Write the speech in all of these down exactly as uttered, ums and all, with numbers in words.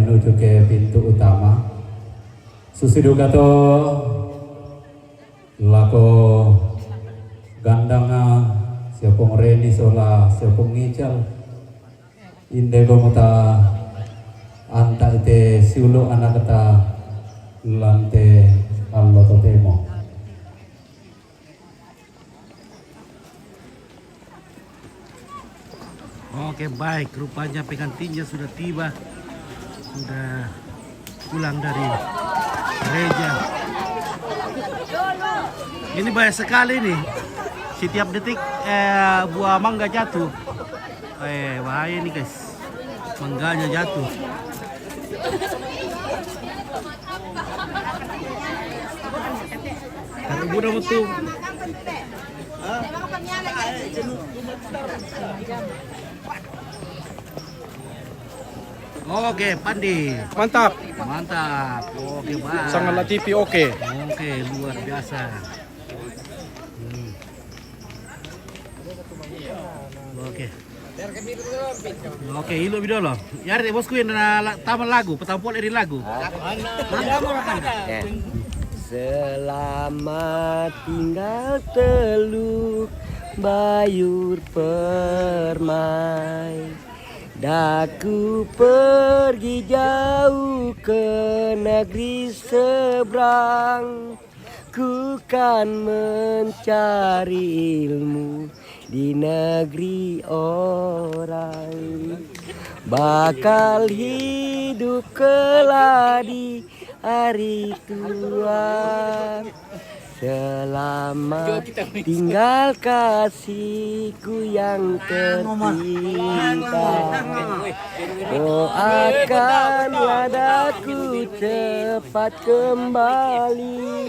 Menuju ke pintu utama. Susi duka to lako gandanga, siopong Reni sola siopong Ngical. Inde gomuta anta ite siulu anakta lante allo totemo. Oke, baik. Rupanya pengantinnya sudah tiba. Sudah pulang dari gereja. Ini bahaya sekali nih. Setiap detik eh, buah mangga jatuh. Eh, bahaya nih, guys. Mangganya jatuh. Karena udah betul. Oke, Pandi. Mantap. Mantap. Oke, Bang. Sangat latifi, oke. Oke, luar biasa. Hmm. Oke. Oke, ilo bidolo. Ya, bosku yang na la-, taman lagu, petampol eri lagu. Eh. Selamat tinggal Teluk Bayur Permai. Daku pergi jauh ke negeri seberang. Ku kan mencari ilmu di negeri orang. Bakal hidup kelak di hari tua. Selamat tinggal kasihku yang tercinta. Doakan ya daku cepat kembali.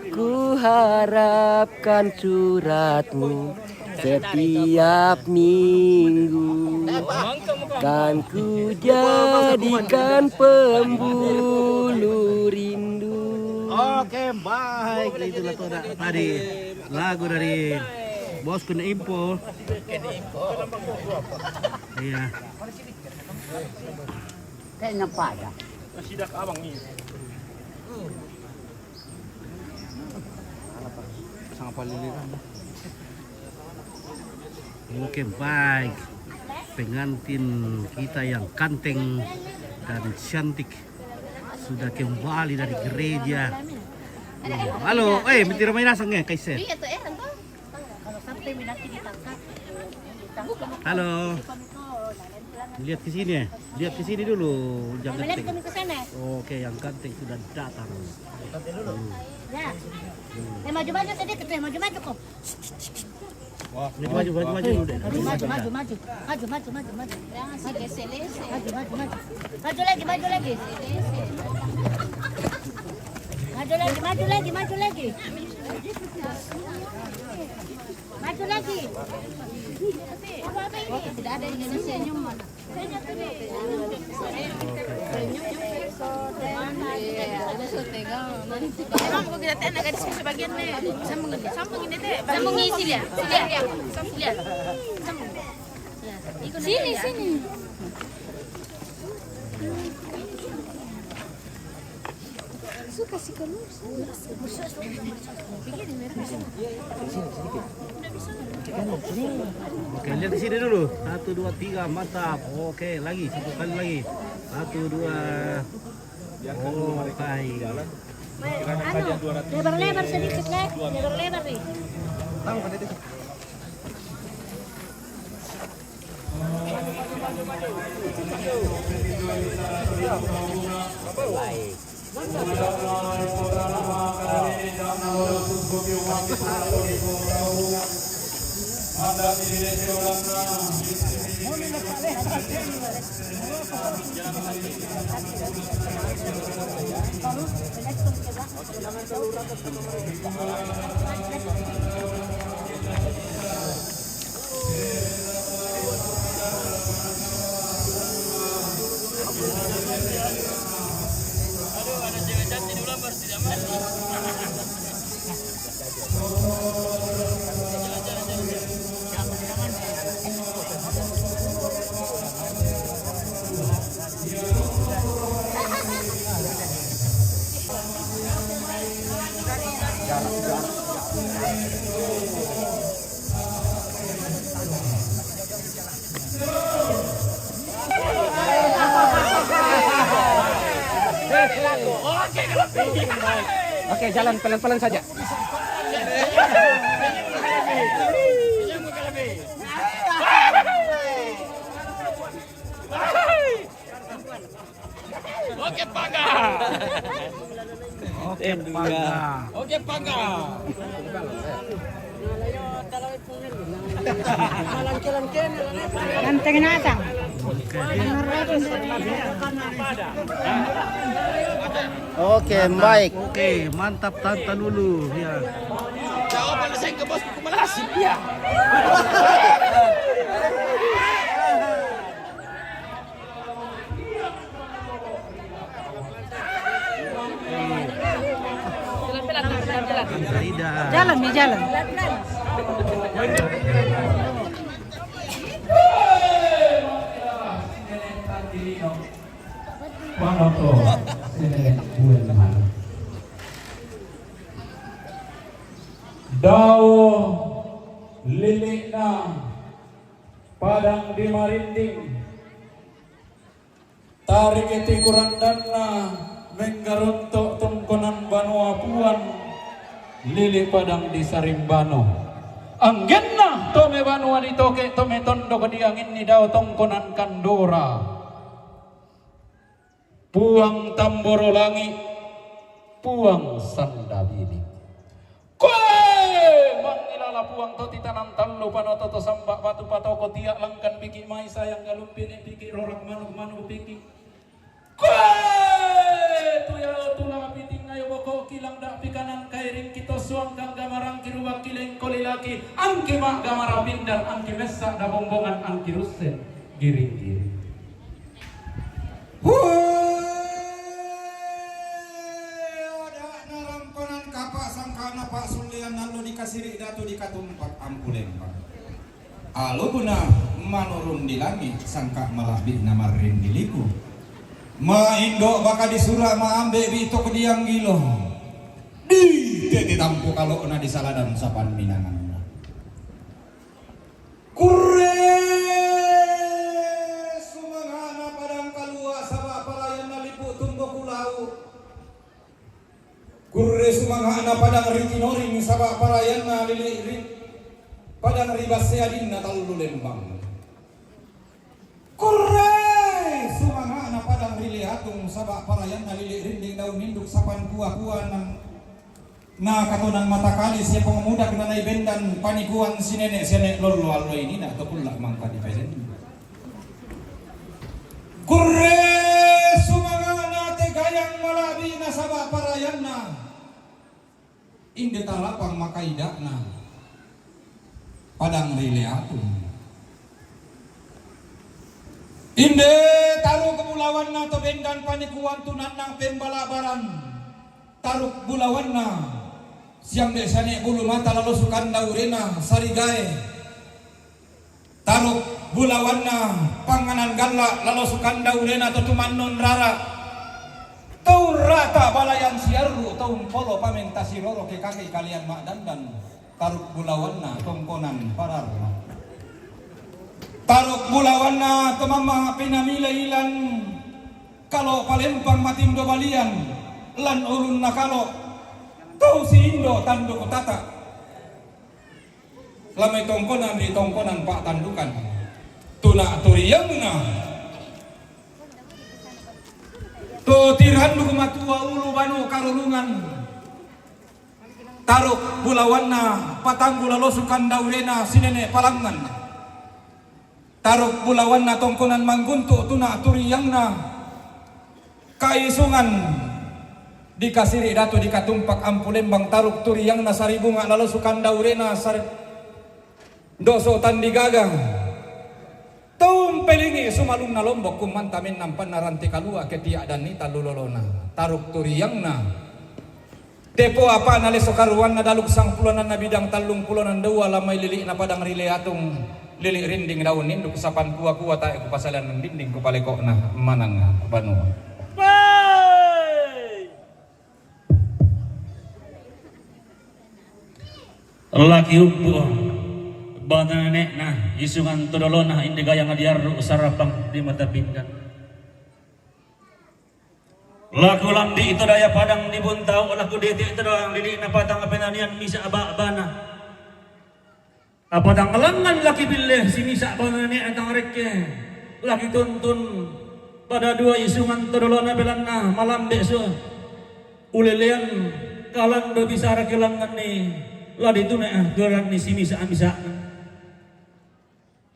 Ku harapkan suratmu setiap minggu. Kan ku jadikan pembulu rindu. Oke, baik. Itulah tuh, tadi lagu dari Bosku Info. Iya. Kayaknya pada. Masih dah ke abang ni. Sangat paling liran. Oke, baik. Pengantin kita yang ganteng dan cantik sudah kembali dari gereja. Halo, eh, mentira main asang ya, Kaiser? Iya tuh, eh, nonton. Kalau sampai minati ditangkap. Halo. Lihat ke sini ya. Lihat ke sini dulu, jangan. Melihat kami ke sana. Oke, yang ganteng sudah datang. Ya. Eh, maju-maju sedikit, eh, maju-maju kok. Maju, maju, maju, maju. Maju, maju, maju, maju. Maju, maju, maju, maju. Maju, maju, maju. Maju lagi, maju lagi. Maju lagi, maju lagi, maju lagi. Maju lagi. Tidak ada yang senyum. Emang aku kira teh anak gadis bisa bagian nih. Sambung ini. Sambung ini teh. Sambung ini, sini. Sini. Sini. Sambung. Ya, ikut sini, sini. Suka sih kamu. Oke, lihat di sini dulu. Satu, dua, tiga, mantap. Oke, lagi satu kali lagi. Satu, dua. Oke. Anu, lebar-lebar sedikit, Le. Lebar-lebar nih. Oke, jalan pelan-pelan saja. Oke, Pangga. Oke, Pangga. Oke, Pangga. Ganteng natang. Oke, baik. Oke, mantap Tanta Lulu. Ya. Jawaban saya ke bosku, malah sih dia. Jalan, ya, jalan. Panoto, sini, buen mana? Dao lili'na padang di marinding. Tarikiti kurandanna menggaronto tongkonan banua Puang, lili padang di Sarimbano. Anggenna to mai banua ditoke to mai tondok dianginni dao tongkonan Kandora. Puang Tamboro Langi, Puang Sandabiling. Koe mangilala Puang to titanan tallu panoto to samba batu patoko tiak langkan piki mai sayang galumpi ne piki rorak manuk manuk piki. Koe tu yalo tula piting ayo boko kilang dak pikanan kairing kito suang kang gamarang kirubak kileng kolilaki angki mak gamara pindar angki messa da bombongan angki russen giring giring. Hui! Ada narangkonan kapak sangkana pak sulian nallo dikasiri datu dikatumpak ampulembang. Alubuna manurun di langit sangka malabbi na marrindiliku. Ma indo baka disura ma ambe bitok dianggilo. Di tete tampu kalokna di saladan sapan minanganna. Kurre sumanga'na padang kalua saba parayanna lipu tunggo kulau. Kurre sumanga'na padang ritinoring saba parayanna lili ri padang ribasse adinna tallu lembang. Kurre sumanga'na padang ri leatung saba parayanna lili rinding daun ninduk sapan kua-kua nang Na katonang matakali sia pong mudak na nai bendan panikuan sinene sia nek lollo allo ini na to kulla mangka dipesen. Kurre sumangana te gayang malabi na saba parayanna. Inde talapang makaidakna padang rileatung. Inde taru kebulawanna to bendan panikuan tunannang pembalabaran. Taruk bulawanna siang de sane bulu mata lalo sukanda urena sarigae. Taruk bulawanna panganan galla lalo sukanda urena to tumannon rara. Tau rata balayan siarru tau mpolo pamenta siroro ke kake kalian makdandan. Taruk bulawanna tongkonan pararma. Taruk bulawanna to mamma pinamile ilan. Kalo palempang matindo balian lan ulunna kalo tau siindo tanduk tata. Lamai tongkonan ri tongkonan pa'tandukan. Tuna turiangna to tiranduk matua ulu banu karurungan. Taruk bulawanna patanggu lalo sukanda urena sinene palangan. Taruk bulawanna tongkonan mangguntu tuna turiangna kaisungan dikasiri datu dikatumpak ampu lembang taruk turiangna saribunga lalo sukanda urena sar doso tandi gaga. Tau mpelingi sumalunna lombok kummanta mennampanna ranti kalua ketiak danni tallu lolona taruk turiangna. Tepo apa'na leso karuanna daluk sangpulonan na bidang tallung pulonan dua lamai lili'na padang ri leatung, lili' rinding daun ninduk sapan kua-kua tae' kupasalian dinding kupaleko'na manang banua. Laki umpu bana nene'na isungan to dolona inde gayang diarru sarapang di mata pinggan. Laku lambi' to daya padang di Buntao', laku dete' to daya lili'na padang penanian misa' ba'bana. Apa tang langngan laki bille si misa' bana ne' tang rekke, laki tuntun pada dua isungan to dolona belanna malambe' so ulelean kalando bisara ke langnganni la ditune' geranni si misa'-misa'na.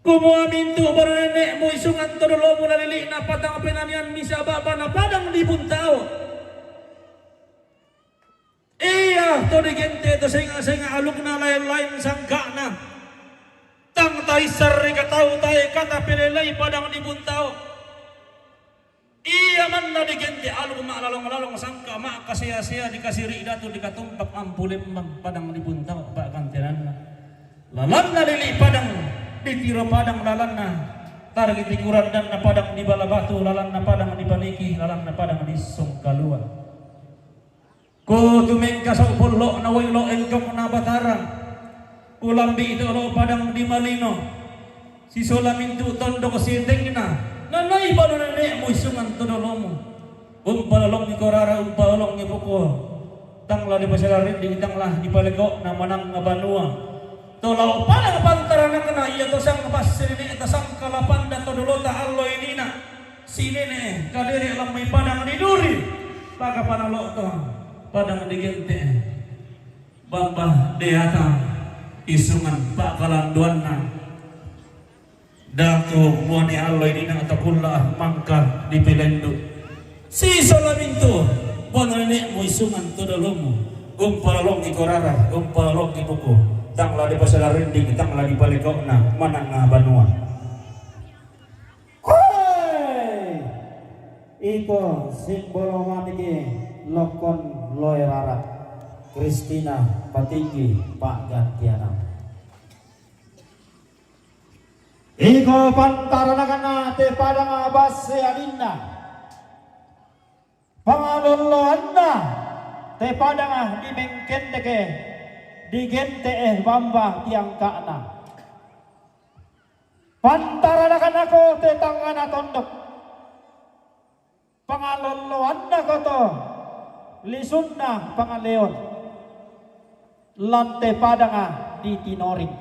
Kumua mintu' bana nene'mu isungan to dolomu la lili'na padang penanian misa' ba'bana padang di Buntao'. Iya to digente' to senga'-senga' alukna laen-laen sangka'na. Tang taissarri katau tae kata pelelei padang di Buntao'. Iya manna digente' aluk ma'lalong-lalong sangka' ma'kasea-sea dikasiri' datu dikatumpak ampulembang padang di Buntao' pa'gantenanna. Lalanna lili' padang ditiro padang lalanna targi tikurandanna padang di Balabatu lalanna padang di Paniki lalanna padang di Songkalua. Ko tumengka sau' pollo'na woi lo' engkokna Batara, ko lambi' to lo' padang di Malino, sisola mintu' tondok sietengna, nanai bana nene'mu isungan to dolomu. Umpalolongi ko rara, umpalolongi buko, tang la dipasala rinding, tang la dipaleko'na manangnga banua. To lao padang pantaranakna, iya to sang basse nene'ta sangka lapanda to dolota allo inina. Sinene kadere' lammai padang di Duri, paka panalo' to padang di Gente'. Bamba deata isungan pakalanduanna. Datu muane allo inina to kulla mangka dipilendu. Sisola mintu' bana nene'mu isungan to dolomu. Umpalolongi ko rara, umpalolongi buko, tang la dipasala rinding, tang la dipaleko'na manangnga banua. Koe! Iko simbolo maniki lokkon loe rara. Kristina Patinggi pa'gantianna. Iko pantaranakanna te padanga basse adinna. Pangalolloanna te padanga dimengkendeke, digente'e bamba tiangka'na. Pantaranakanako te tangngana tondok. Pangalolloannako to lisunna pangaleon. Lan te padanga ditinoring.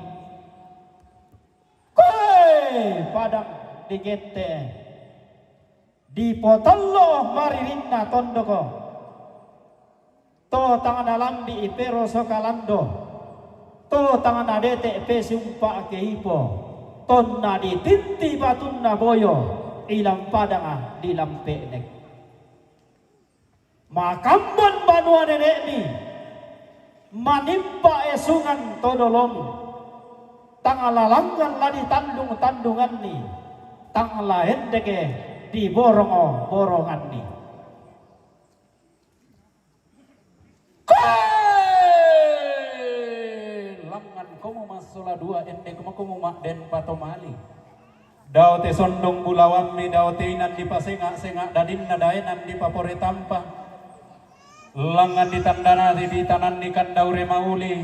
Koe padang digente'e. Dipotollo maririnna tondoko. To tang nalambi'i peroso kalando. To tang nadete' pesumpa keipo. Tonna ditinti batunna boyo, ilang padanga dilampe'nek. Makamban banua nene'mi, manimpa esungan to dolomu. Tang lalangngan la ditandung-tandunganni, tang la endeke diborongo-boronganni. Koe! Langngan komu massola dua, endek komu ma'den patomali. Dao te sondong bulawammi, dao te inan dipasenga'-senga' dadinna daenan dipapore tampa. Langngan ditandanati ditananni kandaure mauli,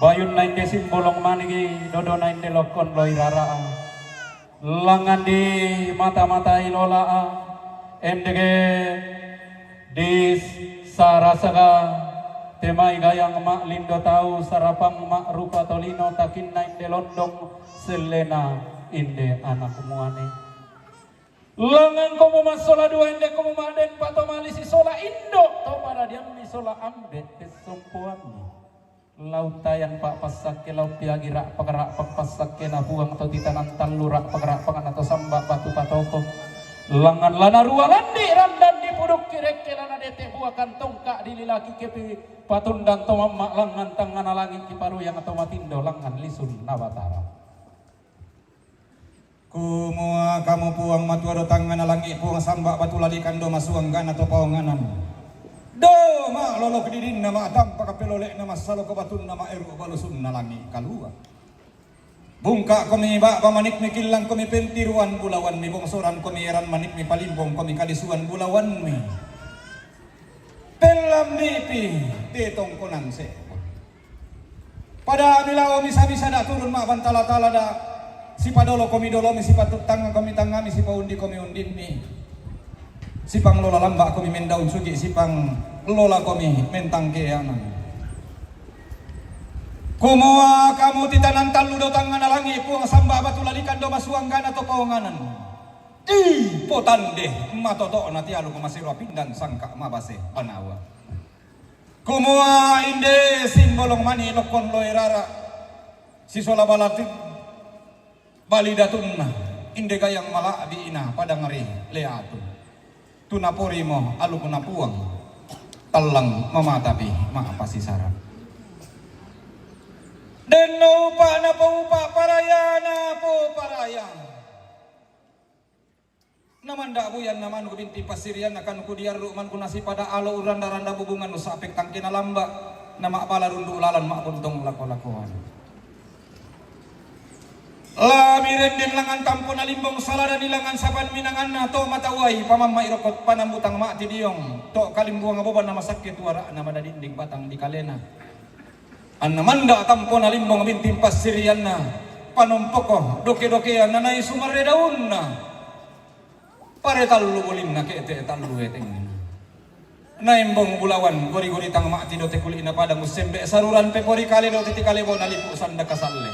bayunna inde simbolong manigi, dodona inde lokkon loi rara'a. Langngan di mata-matai lola'a, endege di sarasaka temai gayang ma'lindo tau sarapang ma'rupa tolino takinna inde londong sellena inde anak muane. Langngan komu massola dua inde komu ma'den patomali sisola indo to paradiammi sola ambe' pessompoammi. Lau tayan pa'passakke, lau piagi ra'pak-ra'pak passakkena Puang to titanan tallu ra'pak-ra'pakna to samba' batu patoko. Langngan lana rua landi' randan dipudukki rekke lana dete' bua kantongka dililaki kepi patundang to mamma' langngan tangngana langi' kiparuyang to matindo langngan lisunna Batara. Kumua kamu Puang Matua do tangngana langi' Puang samba' batu lalikan do masuang gana to paonganan. Do ma'lolok didinna ma'tampak pelole'na massaloko batunna ma'eru' balusunna langi' kalua. Bungka'komi ba'ba manikmi killangkomi pentiruan bulawanmi bongsorankomi eran manikmi palimbongkomi kalisuan bulawanmi. Pellammipi te tongkonan se'bo. Pada milao misa-misa da' turun ma'bantala-tala da' sipadolokomi dolomi sipatuttangngakomi tangngami sipaundikomi undimmi. Sipanglola lamba' komi mendaun sugi', sipanglola komi mentang keanan. Kumua kamu titanan tallu dao tangngana langi', Puang samba batu lalikan dao masuanggana to paonganan. Ih, potande matoto'na tialu ko masero pindan sangka' mabase banawa. Kumua inde simbolong mani lokkon loe rara' sisola balatin bali datunna, inde gayang mala'bi'na padang ri leatu. Tu naporimo alukna Puang, tallang mamatapi ma'pasisara'. Denno upa' napoupa' paraya napoparaya. Namanda' buyanna manu binti passirianna, kanu kudiarru' manu kunasipada alo urranda-randa bubungan nusape tangkena lamba', nama'bala rundu' lalan ma'bontong lako-lakoan. La mirenden langan tampona limbong, saladani langan sapan minanganna to matauai, pamamma'i rokko panambutang ma'tidiong, to kalimbuang bobanna masakke tuara'na madadinding batang dikalena. Anna manda' tampona limbong binti passirianna, panompoko doke-dokean nanai sumarre daunna. Pare tallu bulinna ke'te' tallu etengnga. Naembong bulawan gori-gori tang ma'tido te kuli'na padang ussembe' saruran pepori kale do titi kale bo nalipu' sanda kasalle.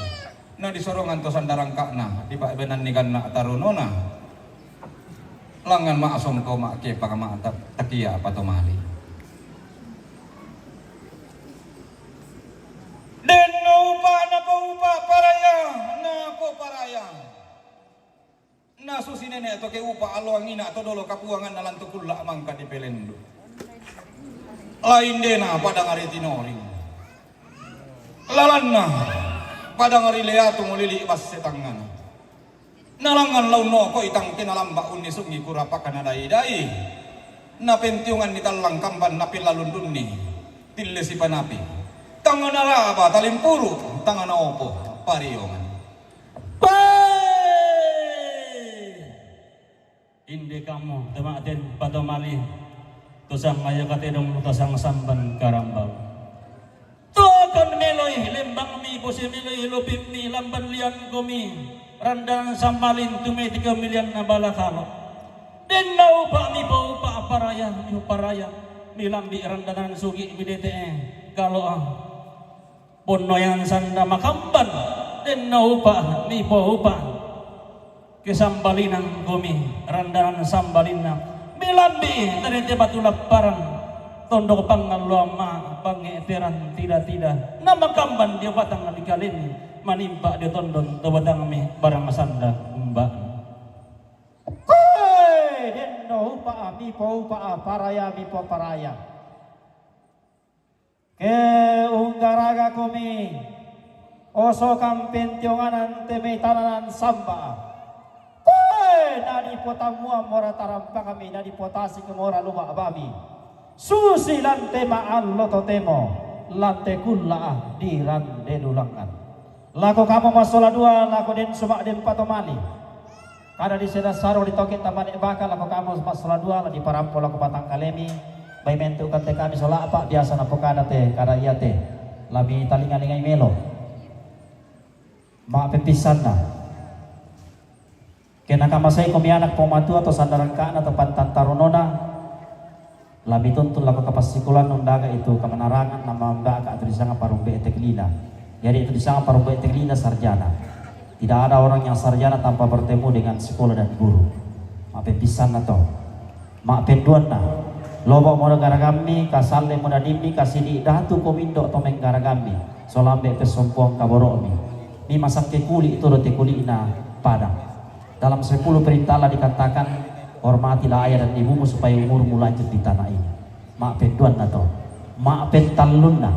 Nadisorongan to sanda rangka'na, dipa'benanni ganna' tarunona. Langngan ma'songko ma'kepang ma'ta-, takia patomali. Denno upa' napoupa' paraya napoparaya. Nasusi nene' to keupa' alloang ina' to dolo kapuanganna lan to kulla' mangka dipelendu'. Laindena padang ri tinoring. Lalanna padang ri leatu mulili' basse tangngana. Nalangngan launno koi tangkena lamba' unnisungi kurapakana dai-dai. Napentionganni tallang kamban napillalundunni tille sipanapi. Tangngana raba talimpuru', tangngana opo pariongan. Pai! Inde kamu, tema'ten patomali, tosang ayo katedong tosang samban karambau. Tokon meloi lembangmi, pose meloi lopimmi, lamban lian komi, randanan sambalin, tumeti komi lianna balakalo. Denno upa' mipoupa' paraya, miparaya, milambi' randanan sugi' midete'e, kalo'a. Ponnoyan sanda makamban, denno upa' mipoupa'. Kesambalinang komi, randanan sambalinna. Milambi' tadete batu lapparan, tondok pangalloan ma pangnge'teran tida-tida. Namakamban dio batang dikalemi, manimpa' dio tondon to batangmi barang sanda umba'na. Koe denno upa' mipoupa' paraya mipoparaya. Ke unggaraga komi, osokan pentionganan te mai tananan samba. Koe nadipotammuan mora tarampakmi, nadipotasi kemora luma' bami. Susi lan te ma'allo totemo, lan te kulla'a dirande dulangngan. Lako kamu massola dua, lako den suma'den patomali. Kada diseda saro ditoke tamane baka lako kamu massola dua, la diparampo lako batang kalemi, bai mentu' katte kami sola apa biasa napokada te kada iate. Lami talinga-lingai melo. Ma'pepissanna. Ke nakamasaiko mi anak Puang Matua to sandarangka'na to pantantarunona, la mituntun lako kapassikolan undaga itu kamanarangan namambaka tu disanga parumbe teklina. Jadi itu disanga parumbe teklina sarjana. Tidak ada orang yang sarjana tanpa bertemu dengan sekolah dan guru. Ma'pepissanna to. Ma'penduanna. Lobo' moda garagammi, kasalle moda dimmi, kasidi datu komindo to menggaragammi. Solambe pessompoang kaboro'mi. Mi masakke kuli' todo te kuli'na padang. Dalam sepuluh perintah Allah dikatakan, hormatilah ayah dan ibumu supaya umurmu lanjut di tanah ini. Ma'penduanna to. Ma'pentallunna.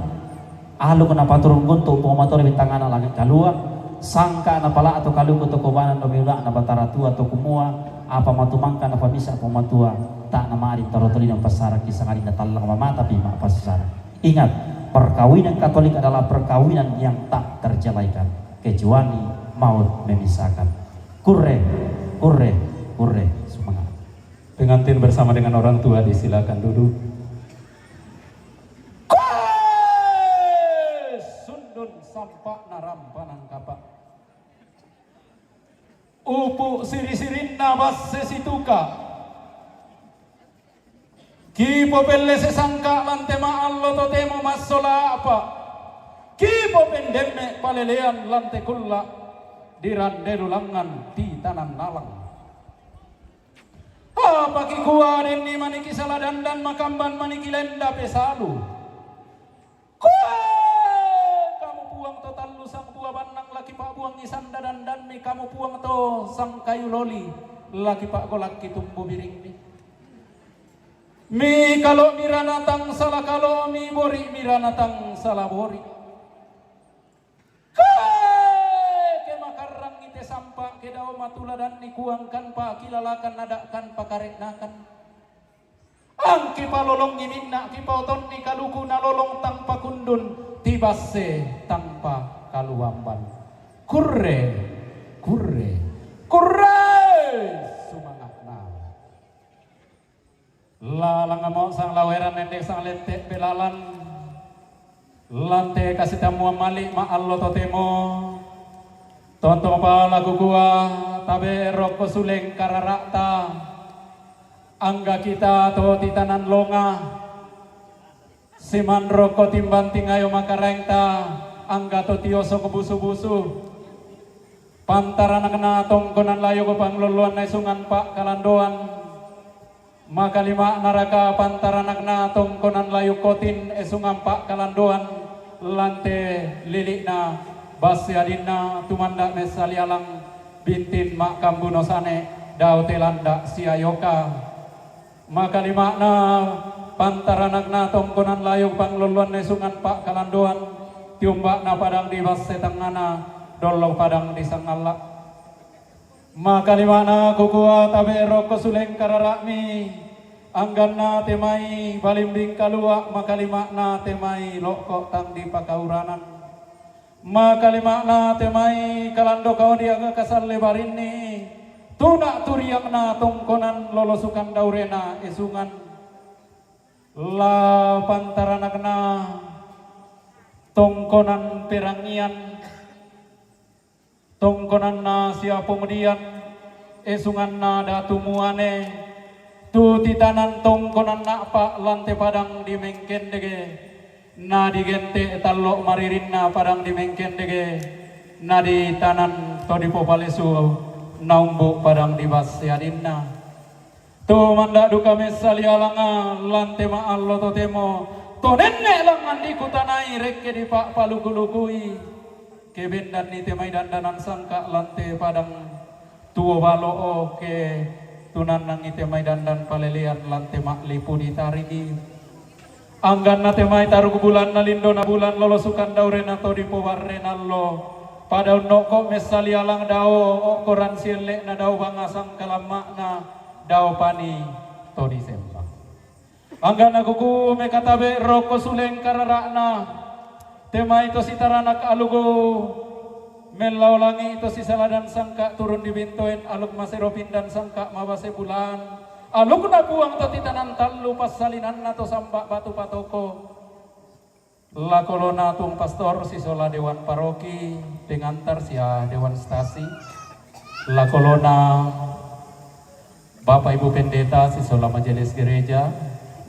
Aluku napaturung guntu' Puang Matua ri tangngana langi' kalua, sangka napala'to kaluku to kobanan ri ula'na Batara Tua to kumua, apa matu mangka napamisa Puang Matua, ta' nama'din toro tolino passaraki sangadinna tallang mamatapi ma'passisara. Ingat, perkawinan Katolik adalah perkawinan yang tak terjalaikan, kecuali maut memisahkan. Kurre, kurre, kurre. Semangat. Pengantin bersama dengan orang tua disilakan duduk. Koe sundun sampa'na rampanan kapa'. Upu' siri-sirinna basse situka'. Kipopellese sangka' lan te ma'allo totemo massola a'pa', kipopendemme' palelean lan te kulla' dirande lulangngan titanan lalang. Apa kikua denni mani kisala dandan makamban mani kilenda pesalu. Koe! Kamu puang to tallu sangbua bannang la kipa'buangi sanda dandanmi, kamu puang to sangkayu loli la kipa'golakki tumbu biringmi. Mi kalo'mi ranatang sala kalo'mi, bori'mi ranatang sala bori'. Koe! Ke makarrangi te sampa', ke dao matuladanni kuangkan pakilalakan ada'kan pakare'nakan. Angki palolongi minna', kipaotonni kaluku nalolong tang pakundun, tibasse tang pakaluamban. Kurre, kurre, kurre! Sumanga'na. Lalang amo sang laweran nende sang lette' belalan. Lan te kasitammuang mali' ma'allo totemo. Tontong pala kukua, tabe' rokko suleng karara'ta. Angga kita to titanan longa. Simanrokko timbang tingayo makaraengta. Angga to tiosok busu-busu. Pantaranakna tongkonan layuk panglolloan esungan pa'kalandoan. Makalima'na raka pantaranakna tongkonan layuk kotin esungan pa'kalandoan, lan te lili'na basse adinna tumanda' messali alang bintin ma'kambuno sane dao te landa' siayoka. Makalima'na pantaranakna tongkonan layuk panglolloan esungan pa'kalandoan, tiumba'na padang di basse tangngana, dollo padang di sangalla'. Makalima'na kukua tabe' rokko suleng karara'mi, angganna te mai balimbing kalua', makalima'na te mai lo'ko' tang dipakauranan. Makalima'na te mai kalando kaodi aga kasalle barinni, tuna' turiangna tongkonan lolosukan daurena esungan. La pantaranakna tongkonan perangian, tongkonanna sia pongdian, esunganna Datu Muane, tu titanan tongkonan na'pa' lan te padang di Mengkendege, na digente' tallo' maririnna padang di Mengkendege, na ditanan to dipopalesu naumbu' padang di basse adinna. Tumanda' duka messali alanga lan te ma'allo totemo, to nenne' langngan dikutanai rekke dipa'paluku-lukui. Ke bendanni te mai dandanan sangka' lan te padang tuo balo'o, ke tunannangi te mai dandan palelean lan te ma'lipu ditaringi. Angganna te mai taruk bulanna lindona bulan lolosukan daurena to dipobarrena allo. Pada unno'ko' messali alang dao o'koran sielle'na dao bangasang kalamma'na dao pani to disembang. Angganna kuku mekatabe' rokko suleng karara'na. Te mai to sitaranak alugo. Mellao langi' to sisaladan sangka' turun di bintoen aluk masero pindan sangka' mabase bulan. Alukna Puang to titanan tallu passalinanna to samba' batu patoko. Lakolona tuang pastor sisola dewan paroki, pengantar sia dewan stasi. Lakolona Bapak Ibu Pendeta sisola majelis gereja,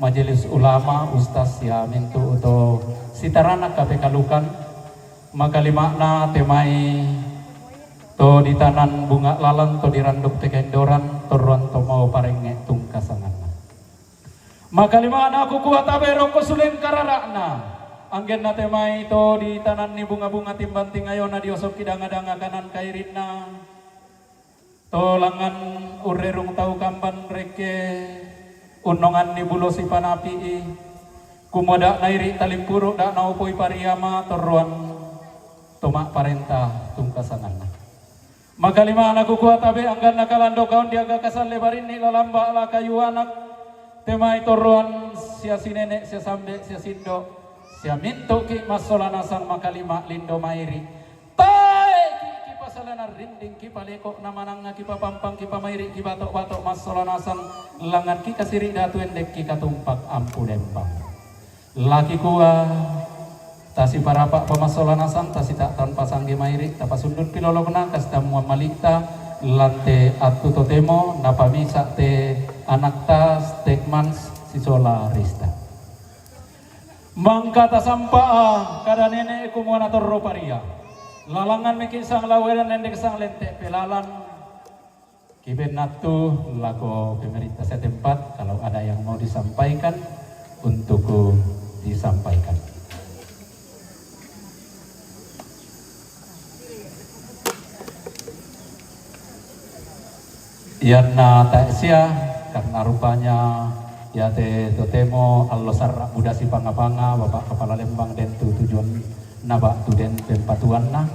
majelis ulama, ustaz sia mintu' to sitaranak kapekalukan. Makalima'na te mai to ditanan bunga' lalang to diranduk te kaindoran, torroan to mau parengnge' tungkasanganna. Makalima'na kukua tabe' rokko suleng karara'na. Anggenna te mai to ditananni bunga-bunga timbang tingayona diosokki danga-danga kanan kairinna. To langngan urrerung tau kamban rekke unnonganni bulo sipanapi'i, kumua da' nairi' talimpuru' da' naopoi pariama torroan to ma'parenta tungkasanganna. Makalima'na kukua tabe' angganna kalando kaondi aga kasalle barinni lalamba' la kayu anak, te mai torroan sia sinene' sia sambe' sia sindo', sia mintu'ki' massola nasang makalima' lindo mairi'. Taeki' kipasalanan rinding, kipaleko' namanangnga, kipapampang, kipamairi', kibato'-bato' massola nasang, langngan kikasiri' datu endekki katumpak ampu lembang. Lakikua, tasiparapa' pamassola nasang, tasita'tan pasangge mairi', tapasundut pilolokna kasitammuang mali'ta, lan te attu totemo, napamisa' te anakta, Stekmans, Sola Rista. Mangkata sampa'a kada nene' kumua natorro paria. Lalangan miki sang laweran nendek sang lente' pelalan. Kiben nattu lako pemerintah setempat, kalau ada yang mau disampaikan, untuk disampaikan. Ianna tae' sia, karena rupanya iate totemo allo sarra' buda sipanga-panga Bapak Kepala Lembang den tu tujuanna ba'tu den pempatuanna.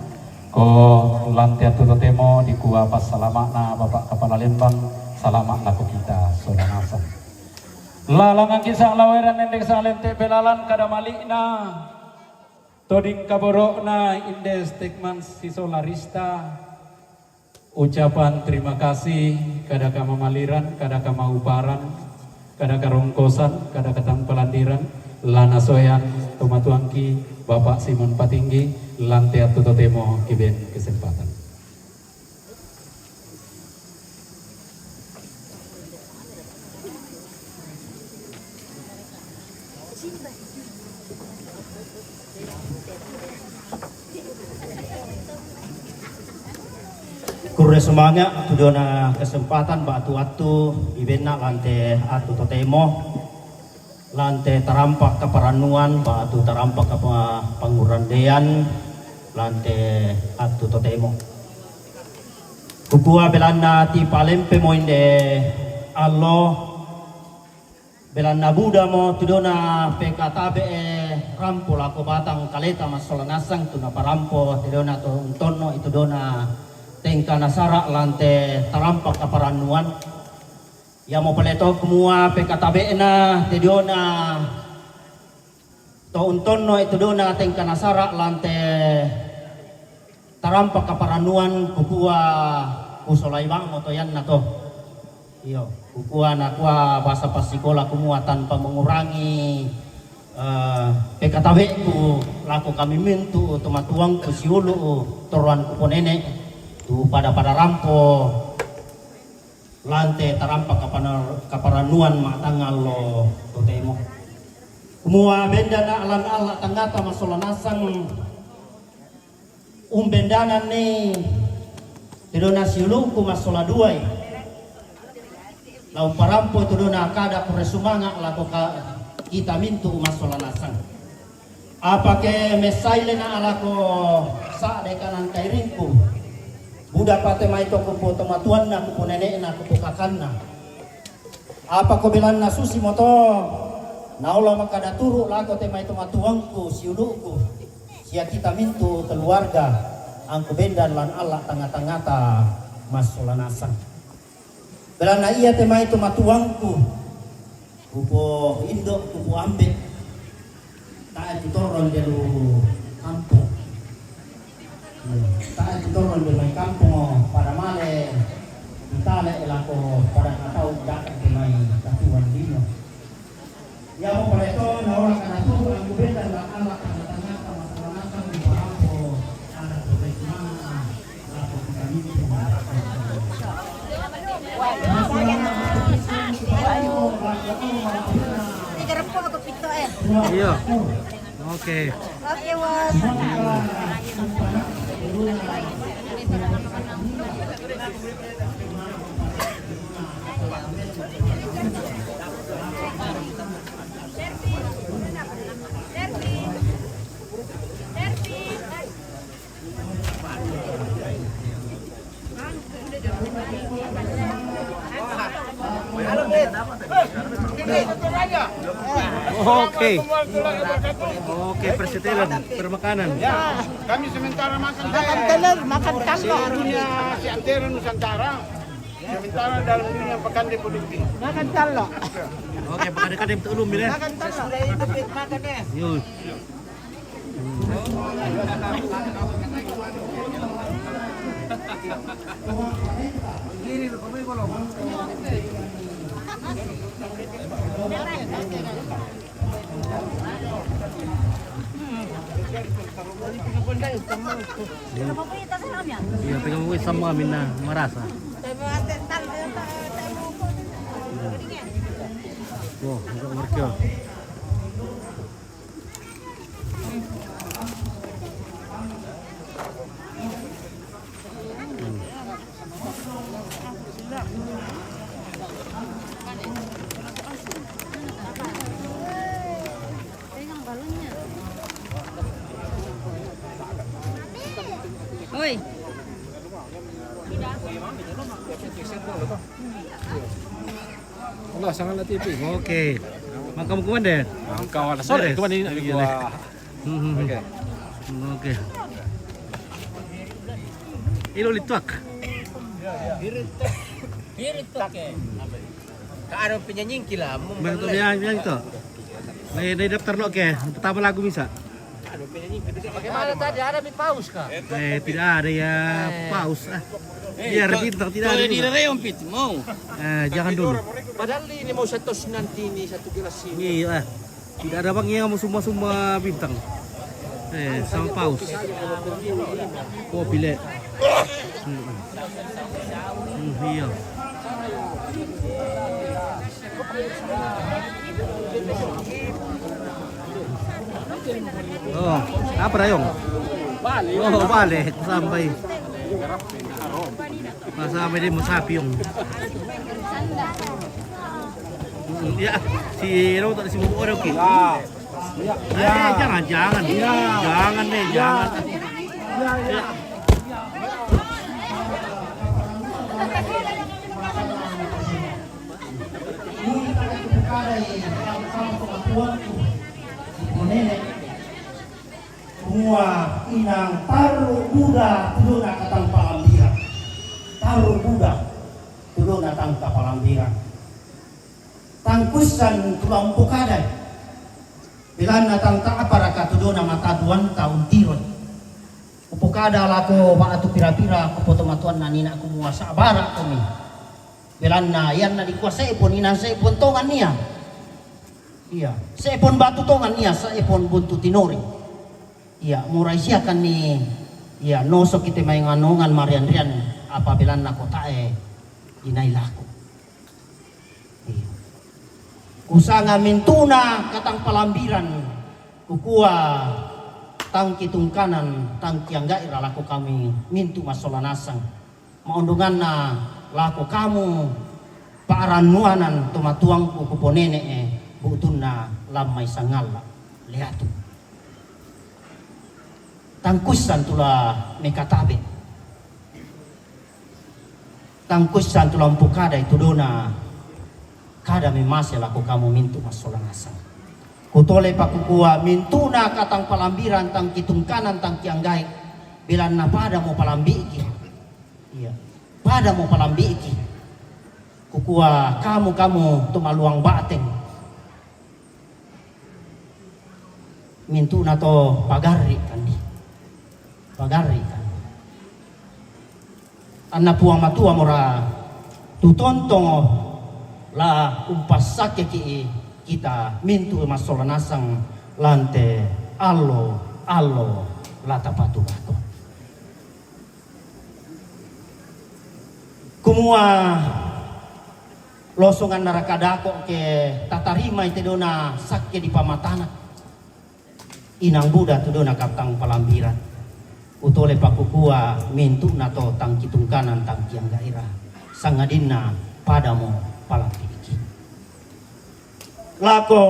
Ko lante attu totemo dikua passalama'na Bapak Kepala Lembang, salama' lako kita sola nasang. Lalangan kisang laweran nendek salente' pelalan kada mali'na. Toding kaboro'na Indes Tekman Sisola Rista, ucapan terima kasih kada kamamaliran, kada kamauparan, kada karongkosan, kada katangpalandiran, lana soean tomatuangki Bapak Simon Patinggi, lante attu totemo kiben kesempatan. Kurre sumanga' tu diona kesempatan ba'tu attu ibenna lante attu totemo. Lante tarampa' kaparannuan ba'tu tarampa' kapa-, pangurandean, lante attu totemo. Kukua belanna tipalempemo inde allo, belanna budamo tu diona pekatabe'e rampo lako batang kaleta massola nasang tu naparampo tu diona to untonno itu diona tengka nasara' lante tarampa' kaparannuan. Iamo pale to kumua pekatabe'na te diona to untonno e tu diona tengka nasara' lante tarampa' kaparannuan kukua kusolai bangmo to ianna to. Iyo, kukua nakua bahasa passikola kumua tanpa mengurangi, eh, pekatabe'ku lako kami mintu' tomatuangku siulu' torroan kuponene' tu pada-pada rampo. Lante tarampa' kapana-, kaparannuan ma'tangnga allo totemo. Kumua bendana' lan alla' tangngata massola nasang, umbendananni te diona siulu'ku massola duai. La umparampo tu diona kada kurre sumanga' lako ka-, kita mintu' massola nasang. Apake messaile na' lako sa'de kanan kairingku. Buda pate mai to kupo tomatuanna, kupo nene'na, kupo kakanna. Apako belanna susimo to naola makada turu' lako te mai tomatuangku siulu'ku sia kita mintu' keluarga angku bendan lan alla' tangnga-tangngata massola nasang. Belanna iate mai tomatuangku, kupo indo', kupo ambe', tae' tu torro inde lu kampong. Tae' tu torro inde mai kampong, pada male ditale lako pada katau daka te mai katuan lino. Iamo pale to naola kana turu' angku bendan lan alla' tangnga-tangngata massola nasang di parampo ana' to te sumanga' lako kita mintu'. Tiga rempok aku pito, eh. Iya. Oke. Oke, Bos. Oke. Oke, persetelan, permakanan. Ya, kami sementara makan. Makan telur, makan tambo. Seluruhnya si antero Nusantara. Sementara dalam dunia pakande produktif. Makan telur. Oke, pakande-kande betul ulum ini. Makan telur. Sudah itu makan ya. Yuk. Iya, pegang kuwi sama minna marasa. Oh, agak mereka. Oi. Wala, sangan na T V. Okay. Mangka mo kuman din. Mangka wala. Sorry, kuman din. Wah. Hmm. Okay. Okay. Ilo lituak. Anu penyanyi kila. Bang tu yang yang tu. Nai nai daftar lo ke. Pertama lagu bisa. Bagaimana tadi, ada mi paus kah? Eh, tidak ada ya, paus ah. Biar bintang tidak ada juga. Mau. Eh, jangan dulu. Padahal ini mau satu nanti ini satu gelas ini. Iya. Tidak ada bang yang mau semua-semua bintang. Eh, sama paus. Kopi le. Hmm. Hmm, iya. Oh, apa rayong? Oh, balik sampai. Masa apa dia mau sapi, Yong? Ya, si Ro tak si bubu orang ki. Ya. Ya. Eh, jangan, jangan. Ya. Jangan deh, jangan. Ya, ya. Mua inang taru buda tudona katang palambiran. Taru buda tudona tang kapalambiran. Tangkusan tulang pokadai. Bilanna tang ta apa raka tudona mataduan taun tiroi. Kupokada lako ba'tu pira-pira kupotomatuanna nina kumua sabara kami. Belanna ianna dikua se'pon inang se'pon tongan ia. Iya, se'pon batu tongan ia se'pon buntu tinori. Iya, murai siakan ni. Iya, nosok kita mai nganongan marian-rian apa belanna kota'e inai lako. Iya. Kusanga mintuna katang palambiran, kukua tangki tungkanan, tangki angga'i ralako kami mintu masola nasang. Maondonganna lako kamu pa'rannuanan tomatuangku kuponene'e bu'tunna lammai sangalla. Leatu. Tangkussan tula mekatabe. Tangkussan tula mpokadai tudona kada memase lako kamu mintu massola nasang. Kutole pakukua mintuna katang palambiran tangki tungkanan tangki anggai bilanna pada mo palambi'ki. Iya. Pada mo palambi'ki. Kukua kamu kamu tumaluang bateng. Mintuna to pagarri kandi. Pagarri kandi. Anna Puang Matua mora tutontongo la umpassakkeki kita mintu massola nasang lante allo allo la tapatu bako. Kumua losonganna rakadako ke tatarimai tedona sakke di pamatana. Inang buda tudona kaptang palambiran. Utole pakukua mintu nato tangki tungkanan tangki anggaira. Sangadinna padamo palambiki. Lako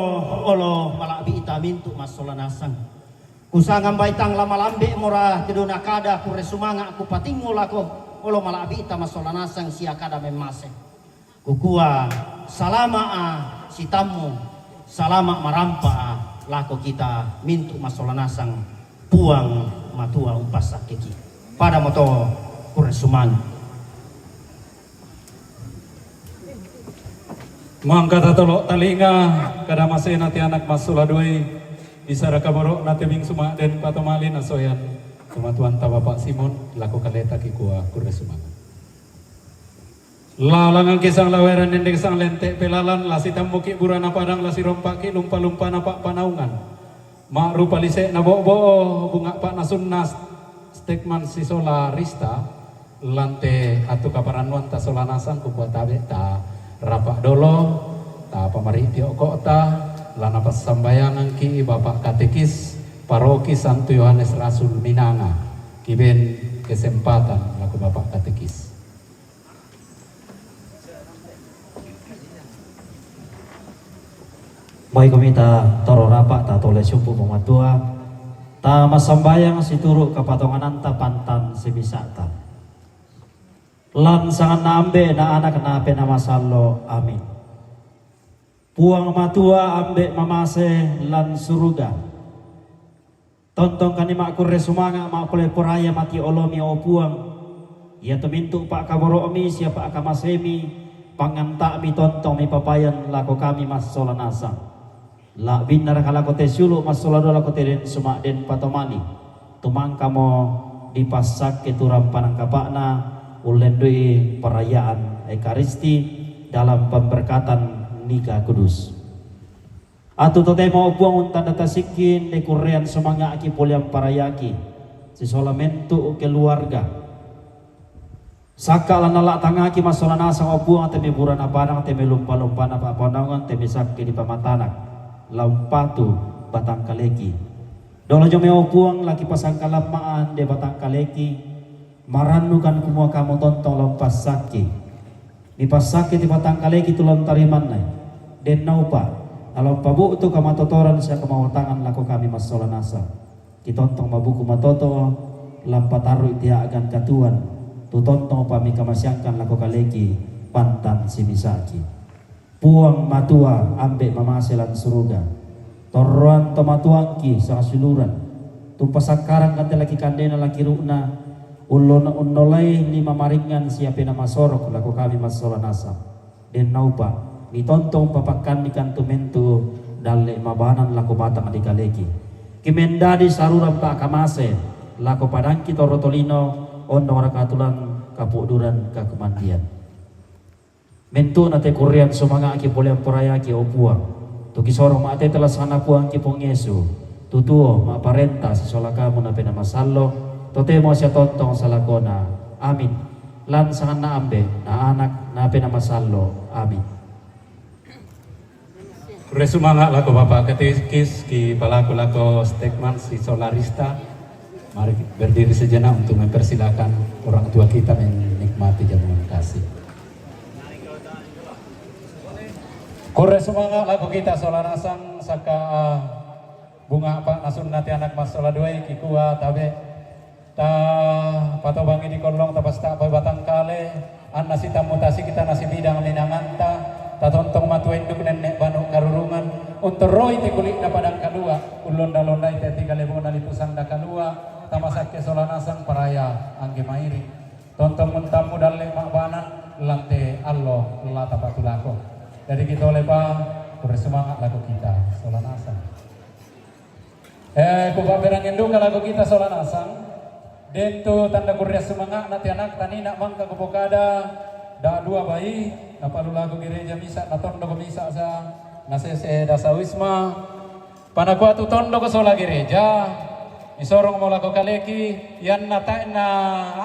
olo malabita mintu massola nasang. Kusanga mbaitang la malambe mora tedona kada kure sumanga kupatingo lako olo malabita massola nasang sia kada memase. Kukua salama a sitammu, salama marampa a lako kita mintu massola nasang Puang Matua umpassakkeki. Pada moto kure sumanga. Mangka tatolo talinga kada masena te anak massola duai, bisara kaboro na tebing suma den patomali nasoyan. Tomatuanta Bapak Simon lako kaleta kikua kure sumanga. Lalangan kisang laweran nendeng sang lente pelalan lasi tammuki burana padang lasi rompaki lumpa-lumpa napa panaungan. Ma'rupa lise'na bo'bo, bunga' pa'nasunna stekman sisola rista, lante attu kaparannuanta sola nasang kukuatabe ta rapa' dolo, Tapamari' pio ko'ta, la napassambayangangki' Bapak Katekis Paroki Santo Yohanes Rasul Minanga. Kiben kesempatan lako Bapak Katekis. Baik, kumita toro rapa' ta tole sumpu pamatua. Ta massambayang situru' kapatongananta pantan simisa'ta. Lan sanganna Ambe' na Anak na Penaa Masallo'. Amin. Puang Matua Ambe' mamase lan suruga. Tontong kami ma'kurre sumanga' ma'pole poraya mati olomi, o Puang. Ia tomintu' pa'kaboro'mi sia pa'kamasemi, panganta'mi tontong mipapayan lako kami massola nasang. La'binnaraka lako te siulu' massola dua lako te den suma'den patomani. Tumangkamo dipassakke tu rampanan kapa'na, ullendu'i perayaan Ekaristi dalam pemberkatan Nika Kudus. Atu totemo, o Puang, untanda tasikki, nde kurrean sumanga'ki polean parayaki, sisola mentu' keluarga. Sakka' la nala' tangaki massola nasang, o Puang, te mai burana padang, te mai lumpa-lumpana pa'ponangan, te mai sakke di pamatanak, la umpatu batang kaleki. Dolo jomai, o Puang, la kipasangkalamma'an de batang kaleki, marannukan kumua kamu tontong la umpassakki. Mipassakki ti batang kaleki tu la untarimannai. Den naupa', na la umpabu'tu kamatotoran sia kamautangan lako kami massola nasang. Kitontong mabuku matoto, la umpatarru'i ti a'gan katuoan, tu tontong umpamikamaseangkan lako kaleki pantan simisa'ki. Puang Matua Ambe' mamase lan suruga, torroan tomatuangki sangsiuluran, tu umpasakkarangkan te la kikandena la kiru'na, ullona unnolai lima maringngan sia penaa masorok lako kami massola nasang. Den naupa', mitontong umpapakkannikan tu mentu' dalle' mabanan lako batang di kaleki. Kimendadi saruran pa'kamase lako padangki torro tolino, ondong rakatulan kapu'duran kakumandian. Mentu'na te kurrean sumanga'ki polean porayaki, o Puang, tu kisorong ma'tete lan sanganna Puangki Puang Yesu, tu tuo ma'parenta sisola kamu na Penaa Masallo', totemo sia tontong salakona. Amin. Lan sanganna Ambe', na Anak, na Penaa Masallo'. Amin. Kurre sumanga' lako Bapak Katekis, kipalaku lako stekman sisola rista. Mari berdiri sejenak untuk mempersilakan orang tua kita menikmati jamuan kasih. Kurre sumanga' lako kita sola nasang, saka, ah, bunga' pa'nasunna te anak massola duai, kikua tabe'. Ta patobangi di kollong, tapasta'pai batang kale, anna sitammu tasikita nasibidang minanganta, tatontong matua induk nenne' banu karurungan, untorroi te kuli'na padang kalua', ullonda-londai te tiga lebona lipu sanda kalua', tamasakke sola nasang paraya angge mairi'. Tontong muntammu dalle' ma'banan, lan te allo la tapatulako. Jadi kitole pa, kurre sumanga' lako kita sola nasang. Eh, kupa'berangin duka lako kita sola nasang. Den tu tanda kurre sumanga'na te anakta nina' mangka kupokada, da' dua bai, napalu lako gereja misa', natondoko misa' sa, nasese dasa wisma. Panakua tu tondoko sola gereja, misorongmo lako kaleki, ianna tae'na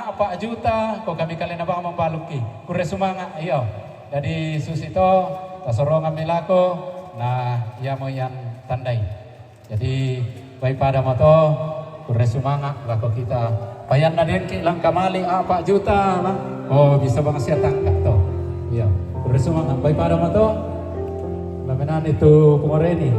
a'pa' juta, ko kami kalena bang mambalukki. Kurre sumanga', iyo. Jadi susito, tasorongammi lako, na iamo ian tandai. Jadi, bai pada mato, kurre sumanga' lako kita. Payanna dengki langka mali a'pa' juta, ma. Oh, bisa bang sia tangka' to. Iya, kurre sumanga', bai pada mato. Lamenan itu pengoreni.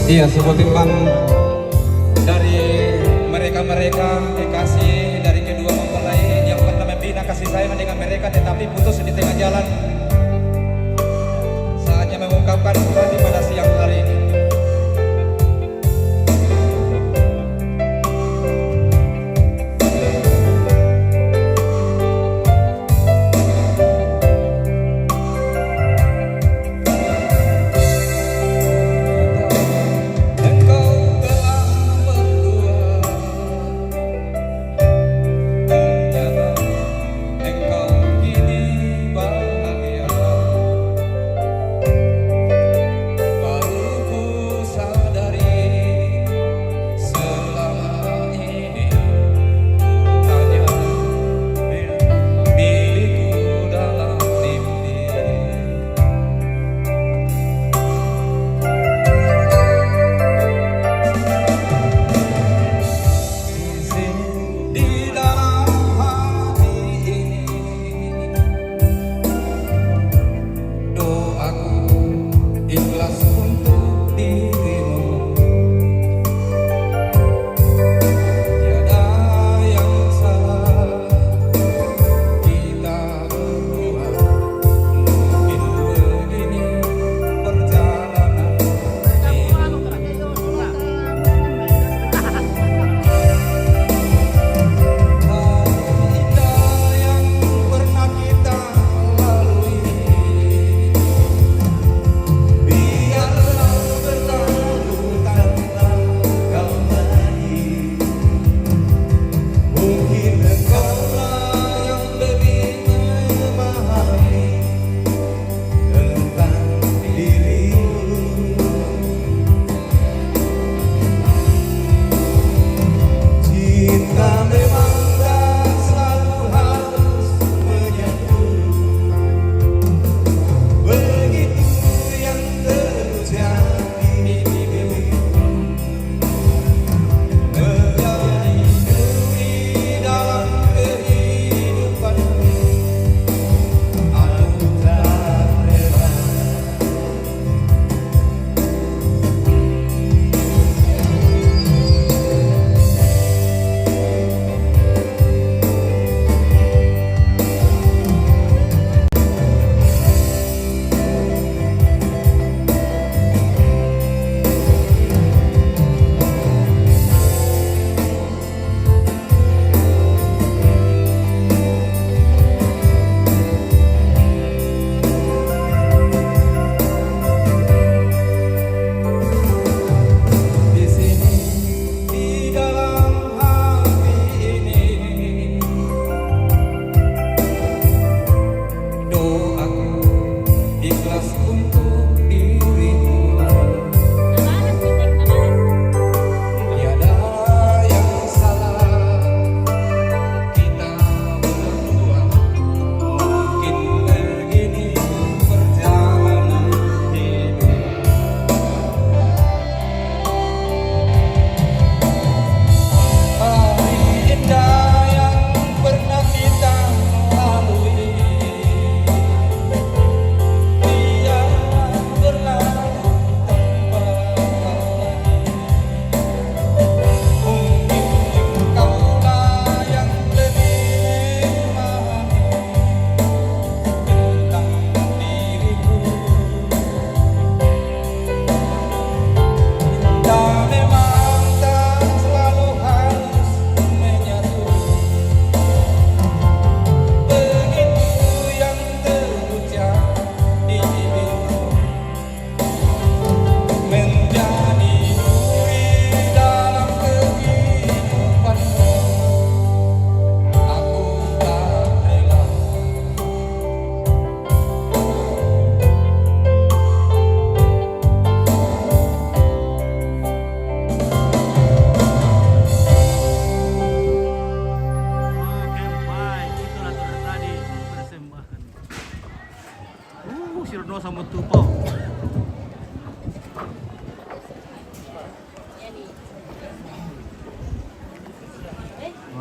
Iya, sebuah timbang dari mereka-mereka, eh, kasih dari kedua mempelai yang pernah membina kasih sayang dengan mereka, tetapi putus di tengah jalan. Saatnya mengungkapkan hati pada siang hari ini. Engkau telah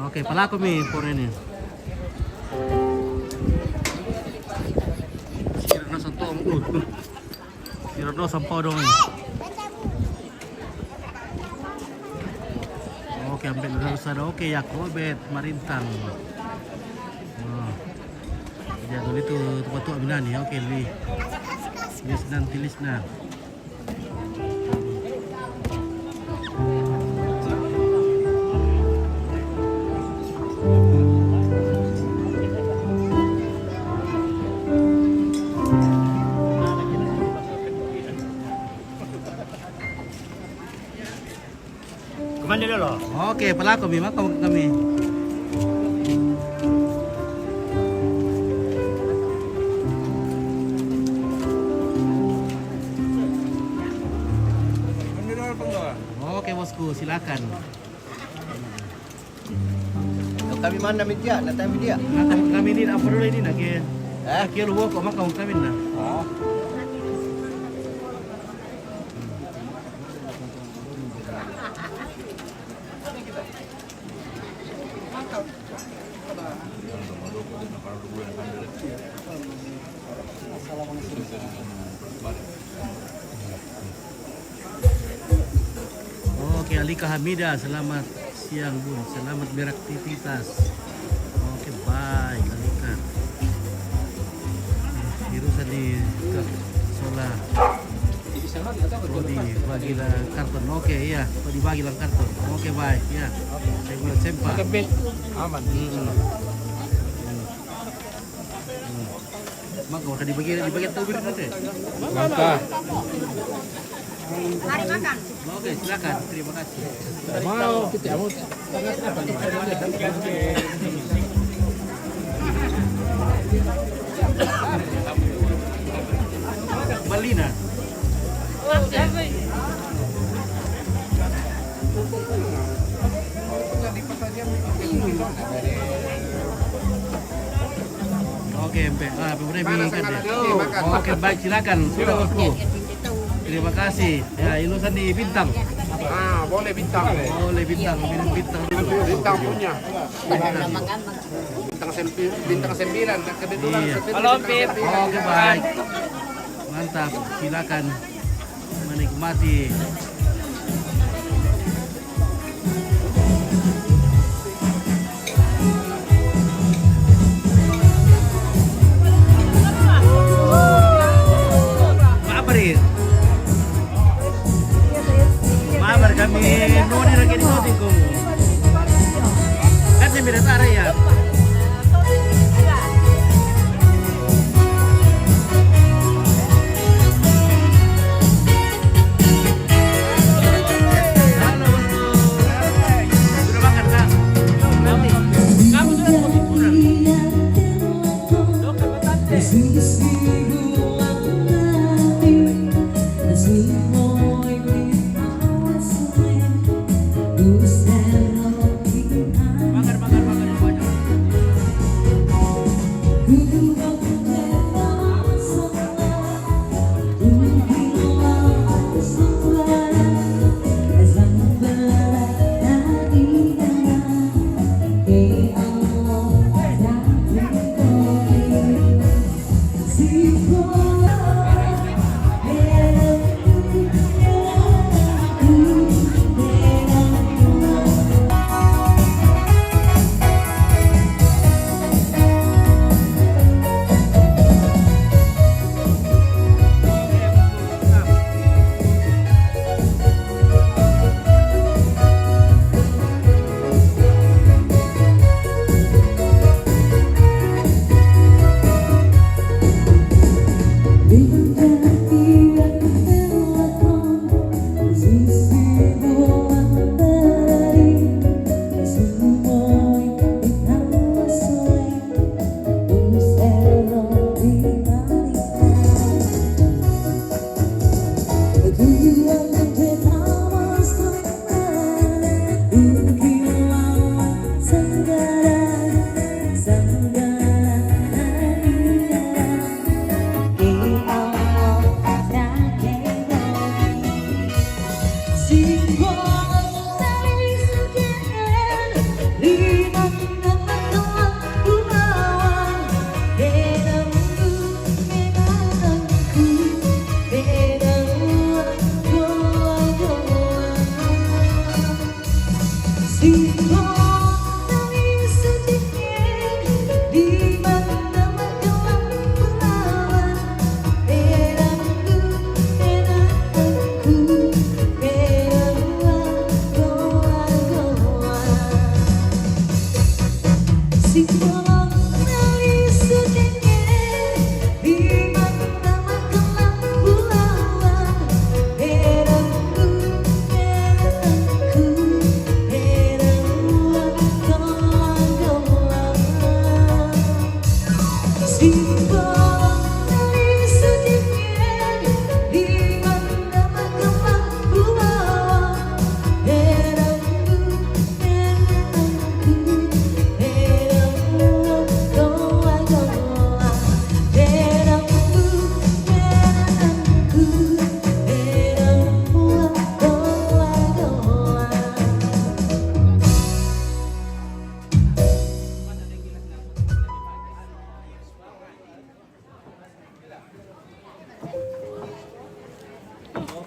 Oke, palako mi pore ni. Sira no sa to'o. Sira no sa pao dong. Oke, ampe no sa ada. Oke, Yakobet Marintang. Wah. Jadi itu tempat tua binani. Oke, li. Lisnan, tilisnan. Kemana dulu? Oke, palako mi, maka kami. Oke, bosku, silakan. Kami mana media? Datang media. Nah, kami ini apa dulu ini nak? Eh? Kira lu kok makan kami nah. Oh. Oke, Alika Hamida, selamat siang, Bun. Selamat beraktivitas. Oke, bye, Alika. Irusan di Kak Sola. Di bagi la karton. Oke, iya. Di bagi la karton. Oke, baik, ya. Saya sempa. Aman. Hmm. Maka, maka dibagi, dibagi tahu biru nanti. Maka. Mari makan. Oke, silakan. Terima kasih. Mau kita mau. Malina. Oke, empe. Ah, pemuda ini kan ya. Oke, baik, silakan. Sudah, bosku. Terima kasih. Ya, ilusan di bintang. Ah, boleh bintang. Boleh bintang, minum bintang dulu. Bintang punya. Bintang sempi-, bintang sembilan. Kebetulan. Iya. Halo, Pip. Oke, baik. Mantap. Silakan menikmati. Mabar ya? Mabar kami noni lagi di syuting kamu. Kan saya tidak tahu ya.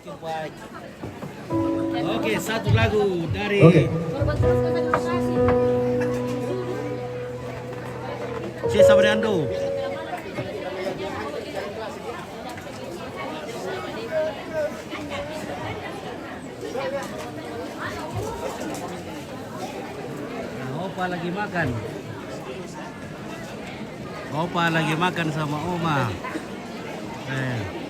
Oke, baik. Oke, satu lagu dari Oke. Cesar Fernando. Nah, Opa lagi makan. Opa lagi makan sama Oma. Eh.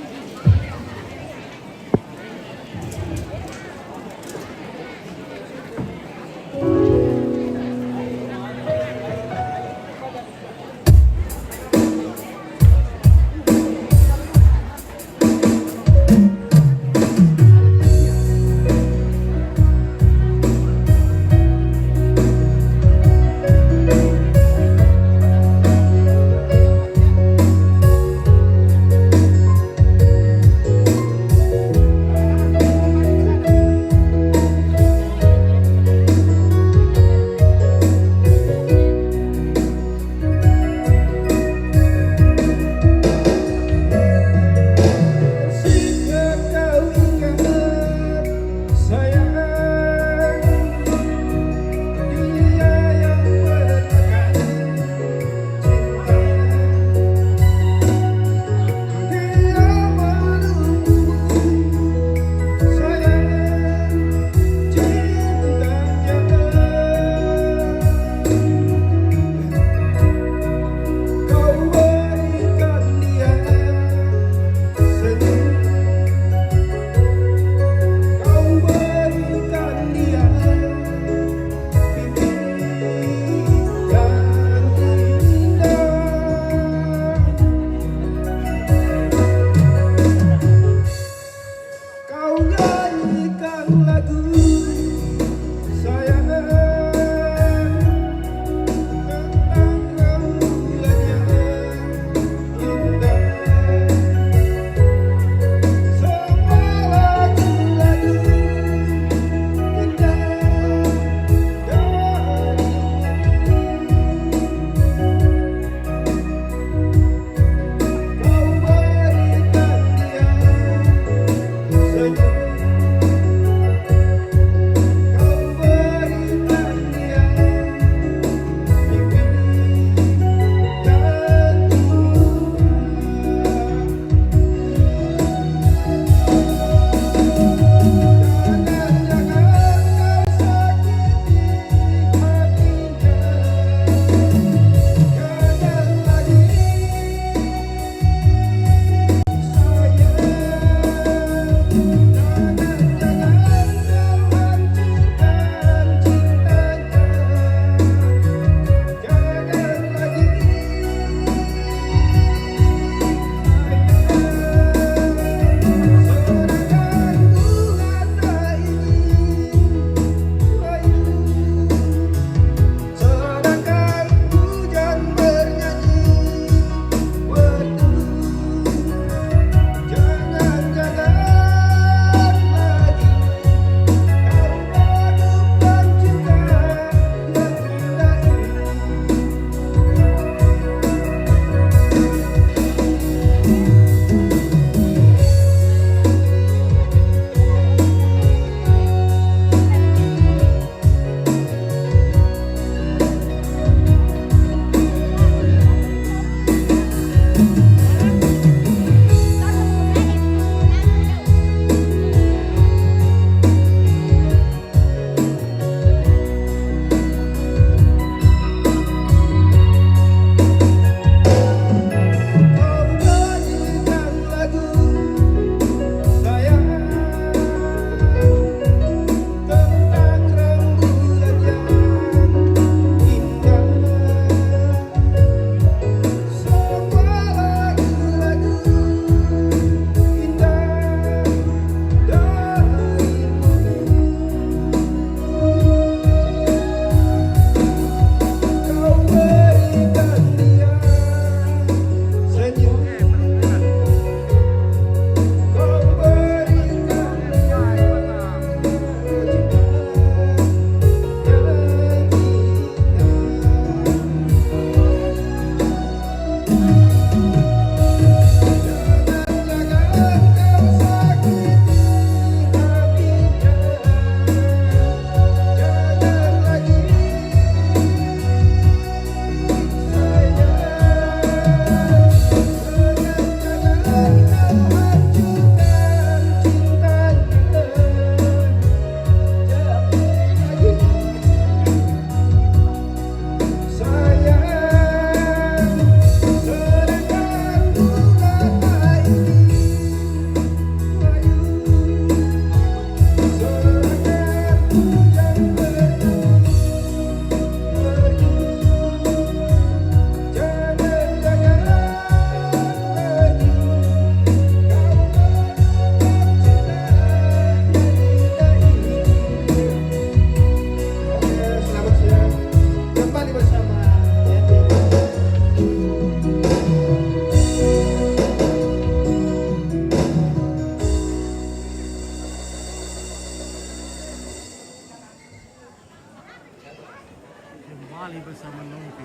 Kembali bersama Nompi.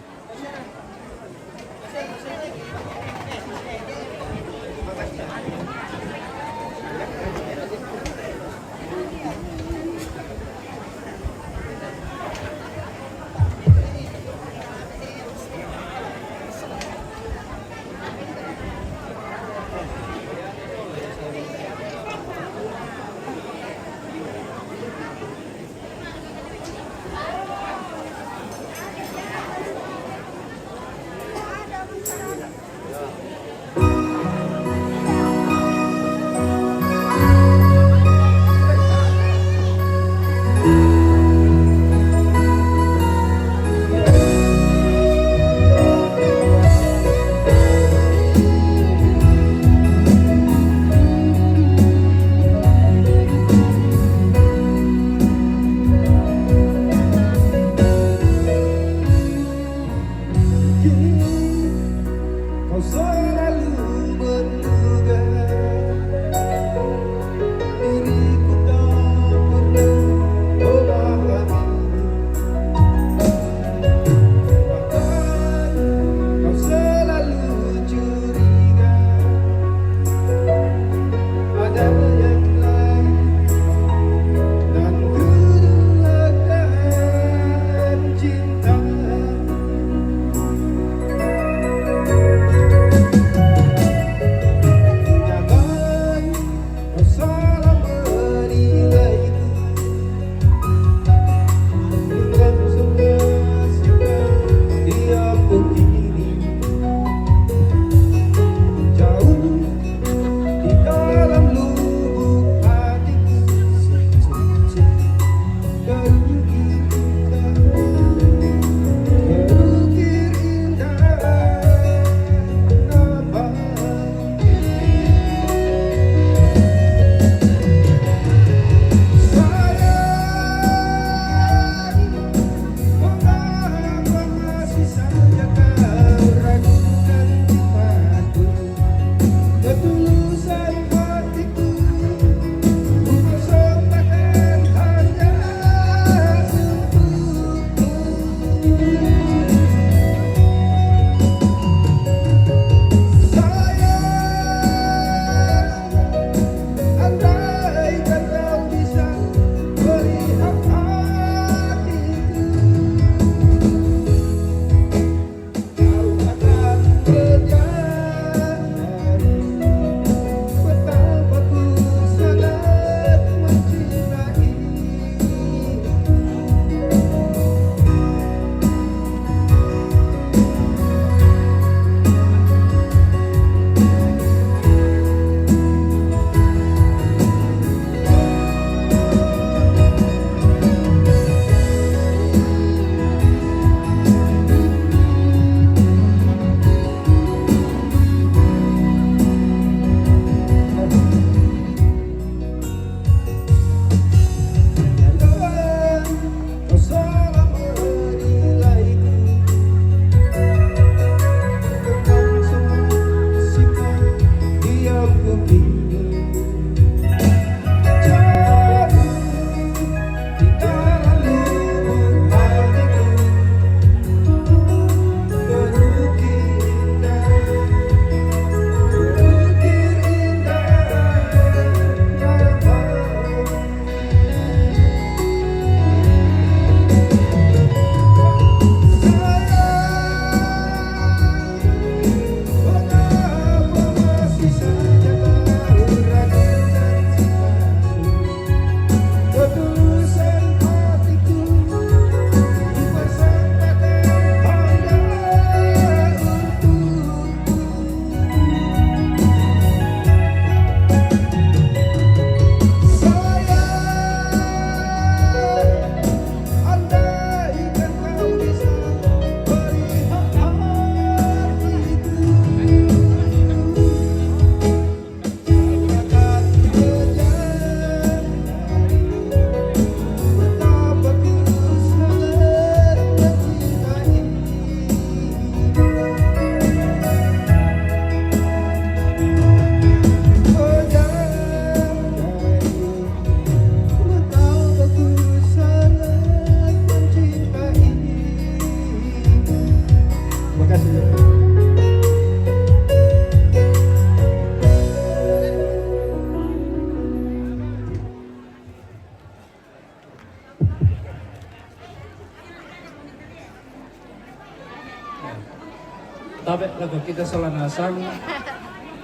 Tapi kalau kita salah nasang,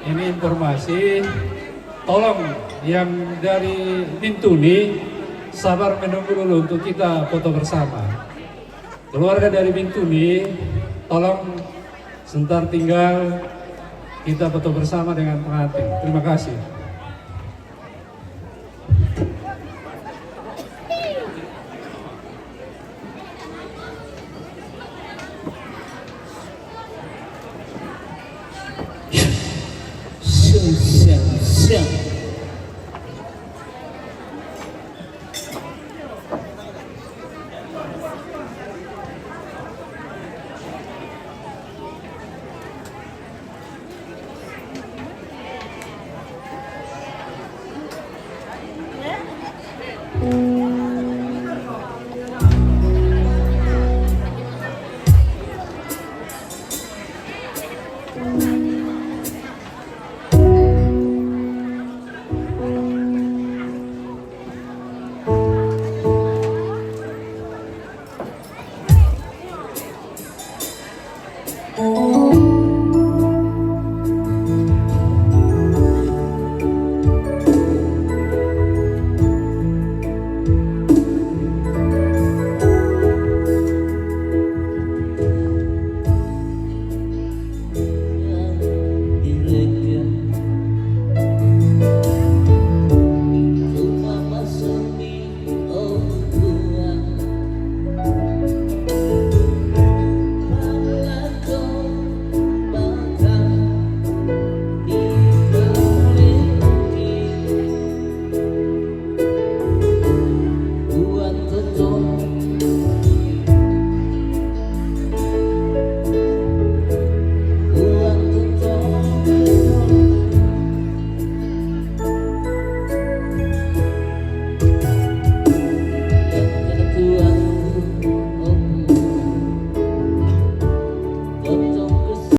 ini informasi, tolong yang dari Bintuni sabar menunggu dulu untuk kita foto bersama. Keluarga dari Bintuni, tolong sebentar tinggal kita foto bersama dengan pengantin. Terima kasih. Siang, siang, siang.